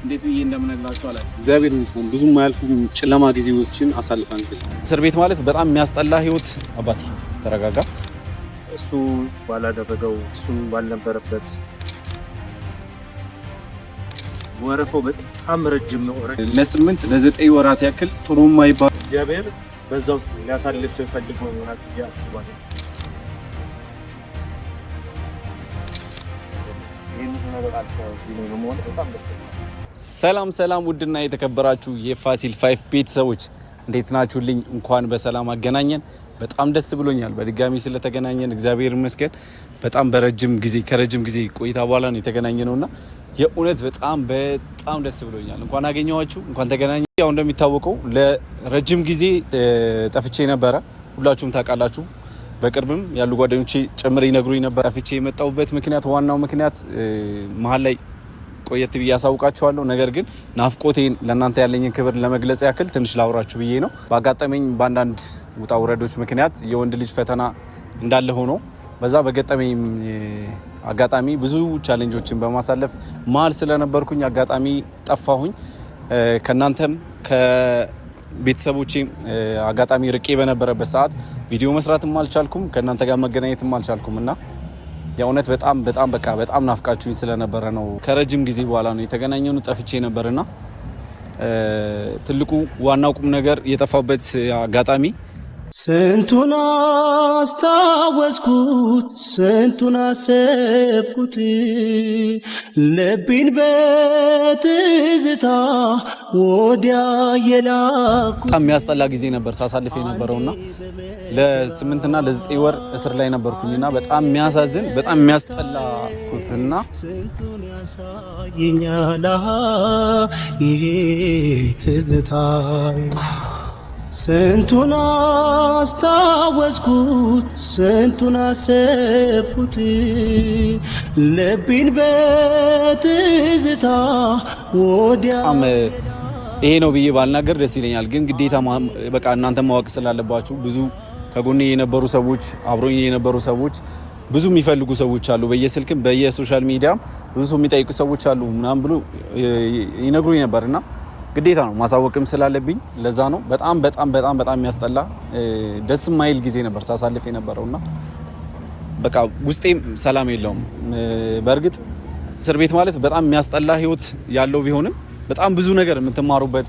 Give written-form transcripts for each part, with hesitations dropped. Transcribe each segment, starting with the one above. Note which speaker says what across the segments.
Speaker 1: እንዴት ብዬ እንደምነግራችሁ አላውቅም።
Speaker 2: እግዚአብሔር ይመስገን ብዙ የማያልፉ ጨለማ ጊዜዎችን አሳልፈን እስር ቤት ማለት በጣም የሚያስጠላ ህይወት። አባቴ ተረጋጋ።
Speaker 3: እሱ ባላደረገው እሱ ባልነበረበት ወረፋው በጣም ረጅም ነው።
Speaker 2: ለ8 ለ9 ወራት ያክል ጥሩ የማይባል
Speaker 3: እግዚአብሔር በዛ ውስጥ ሊያሳልፍ ፈልጎ ይሆናል ብዬ አስባለሁ።
Speaker 2: ሰላም ሰላም፣ ውድና የተከበራችሁ የፋሲል ፋይፍ ቤተሰቦች እንዴት ናችሁልኝ? እንኳን በሰላም አገናኘን። በጣም ደስ ብሎኛል በድጋሚ ስለተገናኘን እግዚአብሔር ይመስገን። በጣም በረጅም ጊዜ ከረጅም ጊዜ ቆይታ በኋላ ነው የተገናኘ ነውና የእውነት በጣም በጣም ደስ ብሎኛል። እንኳን አገኘኋችሁ፣ እንኳን ተገናኘ። ያው እንደሚታወቀው ለረጅም ጊዜ ጠፍቼ ነበረ፣ ሁላችሁም ታውቃላችሁ። በቅርብም ያሉ ጓደኞቼ ጭምር ይነግሩኝ ነበር። ጠፍቼ የመጣሁበት ምክንያት ዋናው ምክንያት መሀል ላይ ቆየት ብዬ አሳውቃችኋለሁ። ነገር ግን ናፍቆቴን ለእናንተ ያለኝን ክብር ለመግለጽ ያክል ትንሽ ላውራችሁ ብዬ ነው። ባጋጠመኝ በአንዳንድ ውጣ ውረዶች ምክንያት የወንድ ልጅ ፈተና እንዳለ ሆኖ በዛ በገጠመኝ አጋጣሚ ብዙ challenge ኦችን በማሳለፍ መሀል ስለነበርኩኝ አጋጣሚ ጠፋሁኝ። ከእናንተም ከቤተሰቦቼ አጋጣሚ ርቄ በነበረበት ሰዓት ቪዲዮ መስራትም አልቻልኩም፣ ከእናንተ ጋር መገናኘትም አልቻልኩም እና የእውነት በጣም በጣም በቃ በጣም ናፍቃችሁኝ ስለነበረ ነው። ከረጅም ጊዜ በኋላ ነው የተገናኘነው። ጠፍቼ ነበርና ትልቁ ዋናው ቁም ነገር የጠፋበት አጋጣሚ
Speaker 4: ስንቱን አስታወስኩት፣ ስንቱን አሰብኩት፣ ልቤን በትዝታ ወዲያ የላኩት።
Speaker 2: በጣም የሚያስጠላ ጊዜ ነበር ሳሳልፍ የነበረውና ለ8ና ለ9 ወር እስር ላይ ነበርኩኝና በጣም የሚያሳዝን በጣም የሚያስጠላኩትና
Speaker 4: ስንቱን ያሳየኛል ይሄ ትዝታ፣ ስንቱን አስታወስኩት፣ ስንቱን አሰብኩት፣ ልቤን በትዝታ ወዲያ።
Speaker 2: በጣም ይሄ ነው ብዬ ባልናገር ደስ ይለኛል፣ ግን ግዴታ በቃ እናንተ ማወቅ ስላለባችሁ ብዙ ከጎኔ የነበሩ ሰዎች፣ አብሮኝ የነበሩ ሰዎች፣ ብዙ የሚፈልጉ ሰዎች አሉ። በየስልክም በየ social media ም ብዙ ሰው የሚጠይቁ ሰዎች አሉ ምናምን ብሎ ይነግሩኝ ነበርና ግዴታ ነው ማሳወቅም ስላለብኝ ለዛ ነው። በጣም በጣም በጣም በጣም የሚያስጠላ ደስ የማይል ጊዜ ነበር ሳሳልፍ የነበረውና በቃ ውስጤም ሰላም የለውም። በእርግጥ እስር ቤት ማለት በጣም የሚያስጠላ ህይወት ያለው ቢሆንም በጣም ብዙ ነገር የምትማሩበት፣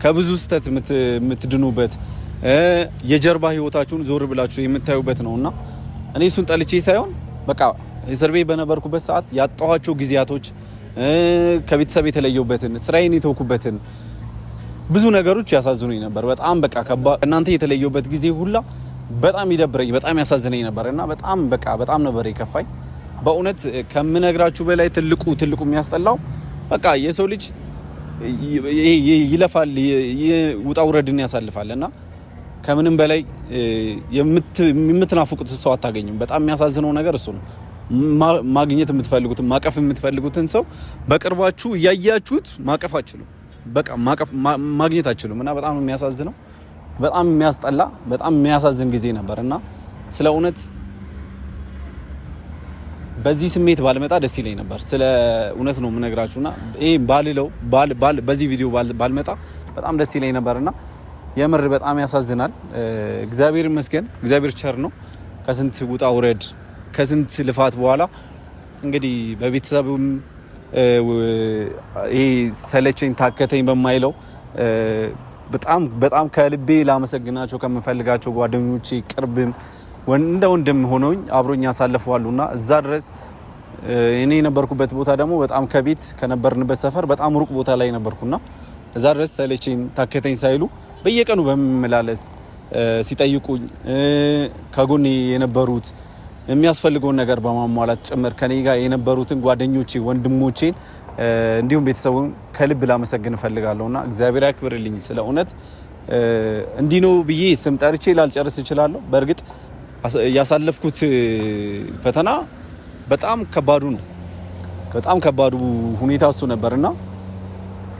Speaker 2: ከብዙ ስህተት የምትድኑበት፣ የጀርባ ህይወታችሁን ዞር ብላችሁ የምታዩበት ነውና እኔ እሱን ጠልቼ ሳይሆን በቃ እስር ቤት በነበርኩበት ሰዓት ያጣኋቸው ጊዜያቶች፣ ከቤተሰብ የተለየሁበትን፣ ስራዬን የተውኩበትን ብዙ ነገሮች ያሳዝኑኝ ነበር። በጣም በቃ እናንተ የተለየሁበት ጊዜ ሁላ በጣም ይደብረኝ፣ በጣም ያሳዝነኝ ነበር እና በጣም በቃ በጣም ነበር የከፋኝ። በእውነት ከምነግራችሁ በላይ ትልቁ ትልቁ የሚያስጠላው በቃ የሰው ልጅ ይለፋል፣ ውጣ ውረድን ያሳልፋል እና ከምንም በላይ የምትናፍቁት ሰው አታገኙም። በጣም የሚያሳዝነው ነገር እሱ ነው። ማግኘት የምትፈልጉትን ማቀፍ የምትፈልጉትን ሰው በቅርባችሁ እያያችሁት ማቀፍ አትችሉም። በቃ ማቀፍ ማግኘት አትችሉም እና በጣም የሚያሳዝነው፣ በጣም የሚያስጠላ፣ በጣም የሚያሳዝን ጊዜ ነበር እና ስለ እውነት በዚህ ስሜት ባልመጣ ደስ ይለኝ ነበር። ስለ እውነት ነው የምነግራችሁና ይሄ ባልለው ባል በዚህ ቪዲዮ ባልመጣ በጣም ደስ ይለኝ ነበርና የምር በጣም ያሳዝናል። እግዚአብሔር ይመስገን፣ እግዚአብሔር ቸር ነው። ከስንት ውጣ ውረድ ከስንት ልፋት በኋላ እንግዲህ በቤተሰብም ይሄ ሰለቸኝ ታከተኝ በማይለው በጣም በጣም ከልቤ ላመሰግናቸው ከምፈልጋቸው ጓደኞቼ ቅርብም እንደ ወንድም ሆነውኝ አብሮኝ ያሳልፈዋሉና እዛ ድረስ እኔ የነበርኩበት ቦታ ደግሞ በጣም ከቤት ከነበርንበት ሰፈር በጣም ሩቅ ቦታ ላይ ነበርኩና እዛ ድረስ ሰለቸኝ ታከተኝ ሳይሉ በየቀኑ በመመላለስ ሲጠይቁኝ ከጎኔ የነበሩት የሚያስፈልገውን ነገር በማሟላት ጭምር ከኔ ጋር የነበሩትን ጓደኞቼ፣ ወንድሞቼን እንዲሁም ቤተሰቡን ከልብ ላመሰግን እፈልጋለሁ እና እግዚአብሔር ያክብርልኝ። ስለ እውነት እንዲህ ነው ብዬ ስም ጠርቼ ላልጨርስ እችላለሁ። በእርግጥ ያሳለፍኩት ፈተና በጣም ከባዱ ነው። በጣም ከባዱ ሁኔታ እሱ ነበርና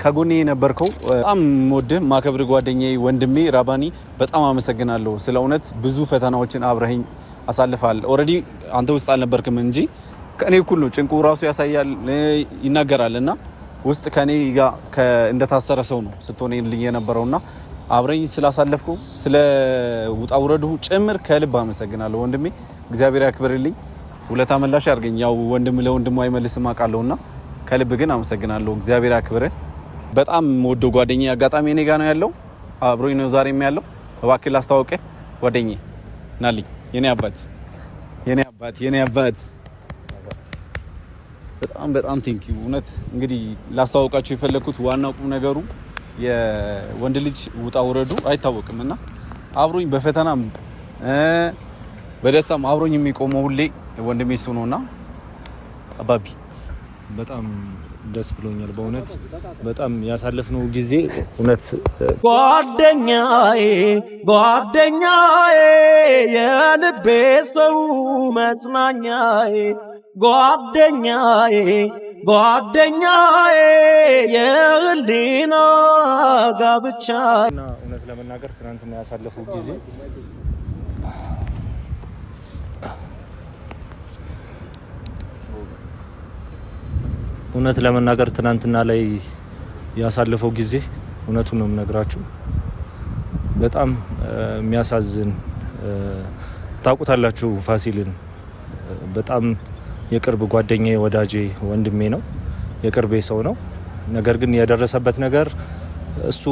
Speaker 2: ከጎኔ የነበርከው በጣም ወድህ ማከብር ጓደኛዬ ወንድሜ ራባኒ በጣም አመሰግናለሁ። ስለ እውነት ብዙ ፈተናዎችን አብረኸኝ አሳልፈሃል። Already አንተ ውስጥ አልነበርክም እንጂ ከእኔ እኩል ነው። ጭንቁ ራሱ ያሳያል፣ ይናገራል እና ውስጥ ከኔ ጋር እንደታሰረ ሰው ነው ስትሆንልኝ የነበረውና አብረኝ ስላሳለፍኩ ስለ ውጣ ውረዱ ጭምር ከልብ አመሰግናለሁ ወንድሜ። እግዚአብሔር ያክብርልኝ፣ ውለታ መላሽ ያርገኝ። ያው ወንድም ለወንድሙ አይመልስም አውቃለሁና ከልብ ግን አመሰግናለሁ። እግዚአብሔር ያክብር። በጣም ወዶ ጓደኛዬ አጋጣሚ እኔ ጋር ነው ያለው፣ አብሮኝ ነው ዛሬም ያለው። እባክህ ላስተዋውቅህ ጓደኛዬ ናልኝ፣ የኔ አባት፣ የኔ አባት፣ የኔ አባት በጣም በጣም thank you። እውነት እንግዲህ ላስተዋውቃችሁ የፈለግኩት ዋናው ቁም ነገሩ የወንድ ልጅ ውጣ ውረዱ አይታወቅም እና አብሮኝ በፈተናም በደስታም አብሮኝ የሚቆመው ሁሌ ወንድሜ እሱ ነውና አባቢ
Speaker 3: በጣም ደስ ብሎኛል። በእውነት በጣም ያሳለፍነው ጊዜ እውነት
Speaker 4: ጓደኛዬ ጓደኛዬ የልቤ ሰው መጽናኛዬ ጓደኛዬ ጓደኛዬ የህሊና ጋብቻ
Speaker 3: እና እውነት ለመናገር ትናንትና ያሳለፈው ጊዜ እውነት ለመናገር ትናንትና ላይ ያሳለፈው ጊዜ እውነቱን ነው የምነግራችሁ፣ በጣም የሚያሳዝን ታውቁታላችሁ። ፋሲልን በጣም የቅርብ ጓደኛዬ፣ ወዳጄ፣ ወንድሜ ነው፣ የቅርቤ ሰው ነው። ነገር ግን የደረሰበት ነገር እሱ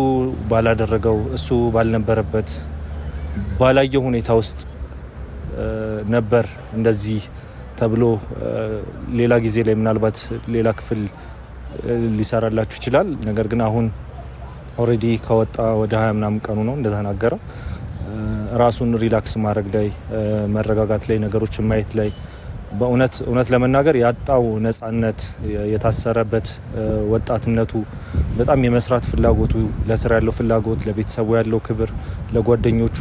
Speaker 3: ባላደረገው እሱ ባልነበረበት ባላየው ሁኔታ ውስጥ ነበር እንደዚህ ተብሎ ሌላ ጊዜ ላይ ምናልባት ሌላ ክፍል ሊሰራላችሁ ይችላል። ነገር ግን አሁን already ከወጣ ወደ 20 ምናምን ቀኑ ነው እንደተናገረው ራሱን relax ማድረግ ላይ መረጋጋት ላይ ነገሮችን ማየት ላይ በእውነት እውነት ለመናገር ያጣው ነጻነት፣ የታሰረበት ወጣትነቱ፣ በጣም የመስራት ፍላጎቱ፣ ለስራ ያለው ፍላጎት፣ ለቤተሰቡ ያለው ክብር፣ ለጓደኞቹ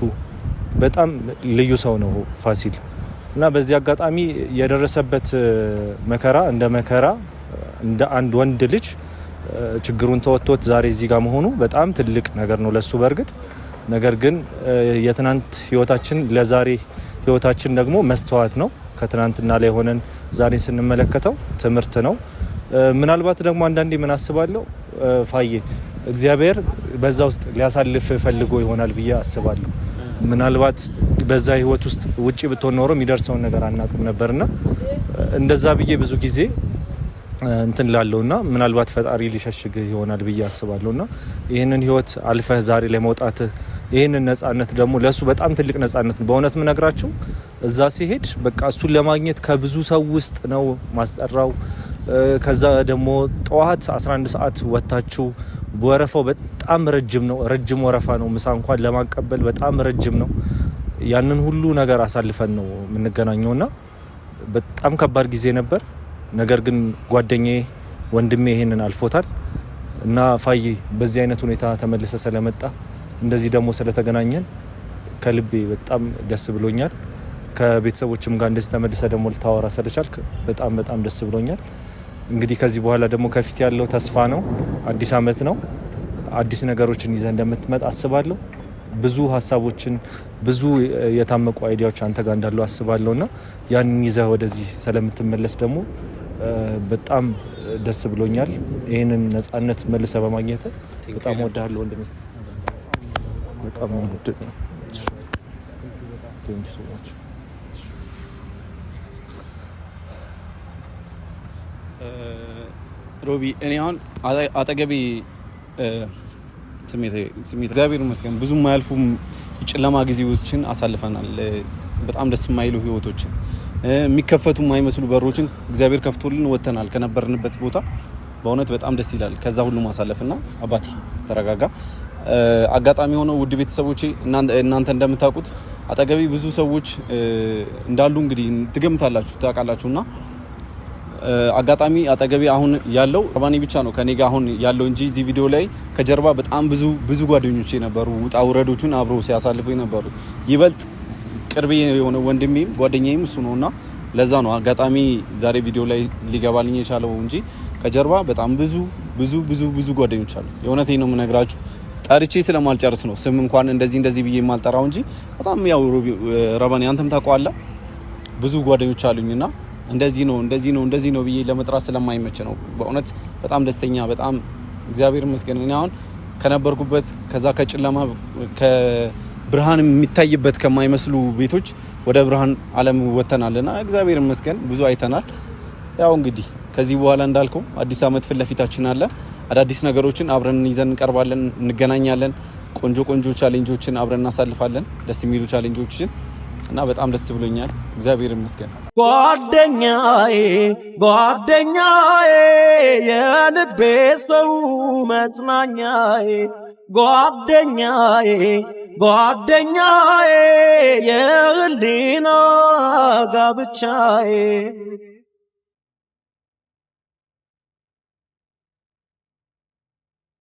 Speaker 3: በጣም ልዩ ሰው ነው ፋሲል እና በዚህ አጋጣሚ የደረሰበት መከራ እንደ መከራ እንደ አንድ ወንድ ልጅ ችግሩን ተወጥቶት ዛሬ እዚህ ጋር መሆኑ በጣም ትልቅ ነገር ነው ለሱ በእርግጥ ነገር ግን የትናንት ህይወታችን ለዛሬ ህይወታችን ደግሞ መስተዋት ነው። ከትናንትና ላይ ሆነን ዛሬ ስንመለከተው ትምህርት ነው። ምናልባት ደግሞ አንዳንዴ ምን አስባለሁ ፋዬ እግዚአብሔር በዛ ውስጥ ሊያሳልፍ ፈልጎ ይሆናል ብዬ አስባለሁ። ምናልባት በዛ ህይወት ውስጥ ውጪ ብትሆን ኖሮ የሚደርሰውን ነገር አናውቅም ነበርና እንደዛ ብዬ ብዙ ጊዜ እንትን ላለውና ምናልባት ፈጣሪ ሊሸሽግህ ይሆናል ብዬ አስባለሁና ይህንን ህይወት አልፈህ ዛሬ ላይ መውጣትህ ይህንን ነጻነት ደግሞ ለእሱ በጣም ትልቅ ነጻነት ነው። በእውነት ምነግራችሁ እዛ ሲሄድ በቃ እሱን ለማግኘት ከብዙ ሰው ውስጥ ነው ማስጠራው። ከዛ ደግሞ ጠዋት 11 ሰዓት ወጥታችሁ ወረፋው በጣም ረጅም ነው፣ ረጅም ወረፋ ነው። ምሳ እንኳን ለማቀበል በጣም ረጅም ነው። ያንን ሁሉ ነገር አሳልፈን ነው የምንገናኘውና በጣም ከባድ ጊዜ ነበር። ነገር ግን ጓደኛዬ ወንድሜ ይሄንን አልፎታል እና ፋዬ በዚህ አይነት ሁኔታ ተመልሰ ስለመጣ እንደዚህ ደግሞ ስለተገናኘን ከልቤ በጣም ደስ ብሎኛል። ከቤተሰቦችም ጋር እንደዚህ ተመልሰ ደግሞ ልታወራ ስለቻልክ በጣም በጣም ደስ ብሎኛል። እንግዲህ ከዚህ በኋላ ደግሞ ከፊት ያለው ተስፋ ነው። አዲስ አመት ነው። አዲስ ነገሮችን ይዘህ እንደምትመጣ አስባለሁ። ብዙ ሀሳቦችን ብዙ የታመቁ idea ዎች አንተ ጋር እንዳሉ አስባለሁ እና ያንን ይዘህ ወደዚህ ስለምትመለስ ደግሞ በጣም ደስ ብሎኛል። ይህንን ነጻነት መልሰህ በማግኘት በጣም ወዳለሁ ወንድሜ። በጣም
Speaker 2: ሮቢ እኔ አሁን አጠገቤ ስሜት እግዚአብሔር ይመስገን ብዙ የማያልፉ ጨለማ ጊዜዎችን አሳልፈናል። በጣም ደስ የማይሉ ህይወቶችን የሚከፈቱ የማይመስሉ በሮችን እግዚአብሔር ከፍቶልን ወጥተናል ከነበርንበት ቦታ። በእውነት በጣም ደስ ይላል። ከዛ ሁሉ ማሳለፍና አባቴ ተረጋጋ። አጋጣሚ ሆነው ውድ ቤተሰቦቼ እናንተ እንደምታውቁት አጠገቤ ብዙ ሰዎች እንዳሉ እንግዲህ ትገምታላችሁ ታውቃላችሁ። እና አጋጣሚ አጠገቤ አሁን ያለው ረባኒ ብቻ ነው ከኔ ጋር አሁን ያለው እንጂ እዚህ ቪዲዮ ላይ ከጀርባ በጣም ብዙ ብዙ ጓደኞቼ ነበሩ፣ ውጣ ውረዶቹን አብሮ ሲያሳልፉ ነበሩ። ይበልጥ ቅርቤ የሆነ ወንድሜም ጓደኛዬም እሱ ነውና ለዛ ነው አጋጣሚ ዛሬ ቪዲዮ ላይ ሊገባልኝ የቻለው እንጂ ከጀርባ በጣም ብዙ ብዙ ብዙ ብዙ ጓደኞች አሉ። የእውነቴን ነው የምነግራችሁ። ጠርቼ ስለማልጨርስ ነው ስም እንኳን እንደዚህ እንደዚህ ብዬ የማልጠራው እንጂ በጣም ያው ረባኒ አንተም ታውቀዋለህ፣ ብዙ ጓደኞች አሉኝና እንደዚህ ነው፣ እንደዚህ ነው፣ እንደዚህ ነው ብዬ ለመጥራት ስለማይመች ነው። በእውነት በጣም ደስተኛ፣ በጣም እግዚአብሔር ይመስገን። እኔ አሁን ከነበርኩበት ከዛ ከጨለማ፣ ከብርሃን የሚታይበት ከማይመስሉ ቤቶች ወደ ብርሃን ዓለም ወጥተናል እና እግዚአብሔር ይመስገን ብዙ አይተናል። ያው እንግዲህ ከዚህ በኋላ እንዳልከው አዲስ ዓመት ፊት ለፊታችን አለ። አዳዲስ ነገሮችን አብረን ይዘን እንቀርባለን፣ እንገናኛለን። ቆንጆ ቆንጆ challenge ኦችን አብረን እናሳልፋለን፣ ደስ የሚሉ challenge ኦችን፣ እና በጣም ደስ ብሎኛል። እግዚአብሔር ይመስገን።
Speaker 4: ጓደኛዬ፣ ጓደኛዬ፣ የልቤ ሰው መጽናኛዬ፣ ጓደኛዬ፣ ጓደኛዬ፣ የህሊና ጋብቻዬ።